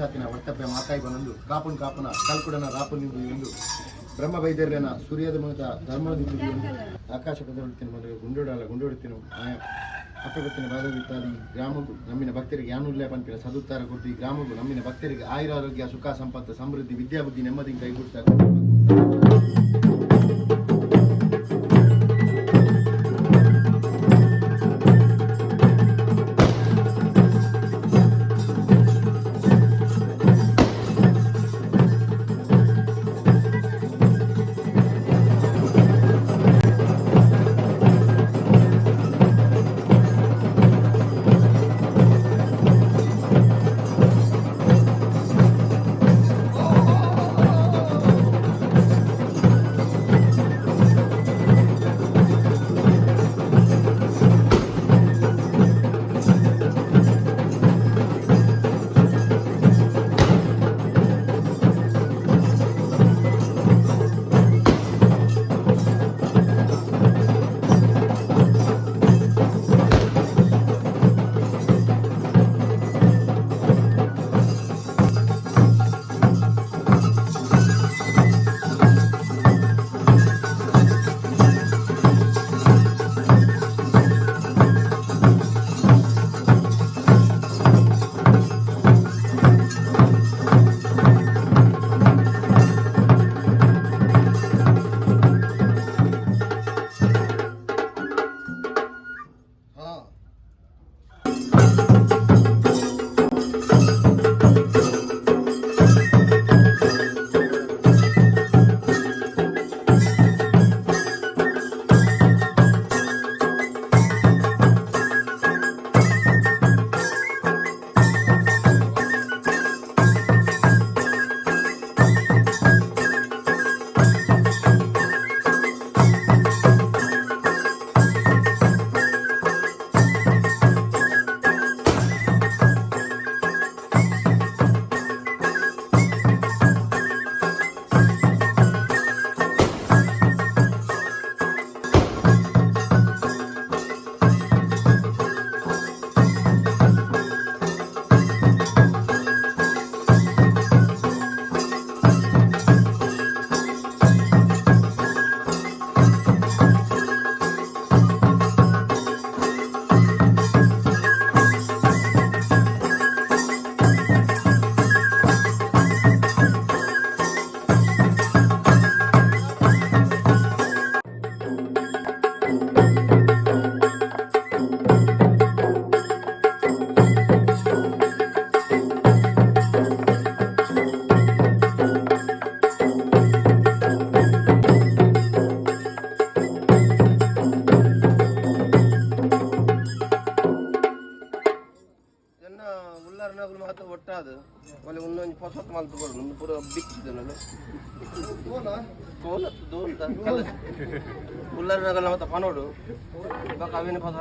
ಮಹಿಷಾತಿನ ಒಟ್ಟಪ್ಪೆ ಮಾತಾಯಿ ಬನೊಂದು ಕಾಪುನ್ ಕಾಪುನ ಕಲ್ಕುಡನ ರಾಪುನ್ ಎಂದು ಬ್ರಹ್ಮ ಬೈದರ್ಲೆನ ಸೂರ್ಯದ ಮುಖ ಧರ್ಮದ ಆಕಾಶ ಪದರುತ್ತಿನ ಮದುವೆ ಗುಂಡೋಡಾಲ ಗುಂಡೋಡುತ್ತಿನ ಆಯ ಅಪ್ಪಗೊತ್ತಿನ ಬಾದವಿತ್ತಾದಿ ಈ ಗ್ರಾಮಗೂ ನಮ್ಮಿನ ಭಕ್ತರಿಗೆ ಯಾನುಲ್ಲೆ ಪನ್ಪಿನ ಸದುತ್ತಾರ ಕೊಟ್ಟು ಈ ಗ್ರಾಮಗೂ ನಮ್ಮಿನ ಭಕ್ತರಿಗೆ ಆಯುರಾರೋಗ್ಯ ಸುಖ ಸಂಪತ್ತು ಸಮೃದ್ಧಿ ವಿದ್ಯಾಬುದ್ಧಿ ನೆಮ್ಮದಿ ಕೈಗೂಡಿಸ. ಎನ್ನ ಉಳ್ಳಾರನಗುಲು ಮಾತ ಒಟ್ಟಾದು ಒಲೆ ಒಂದೊಂಜಿ ಪೊಸತ್ ಮಲ್ತ್ ಕೊಡು ಒಂದು ಪೂರ ಬಿಚ್ಚಿದನಲ್ಲ ಕೋಲ ದೋಲ್ ಉಳ್ಳಾರನಗಲ್ ಮಾತ ಪನೋಡು ಬೊಕ ಅವೇನು ಪೊಸ.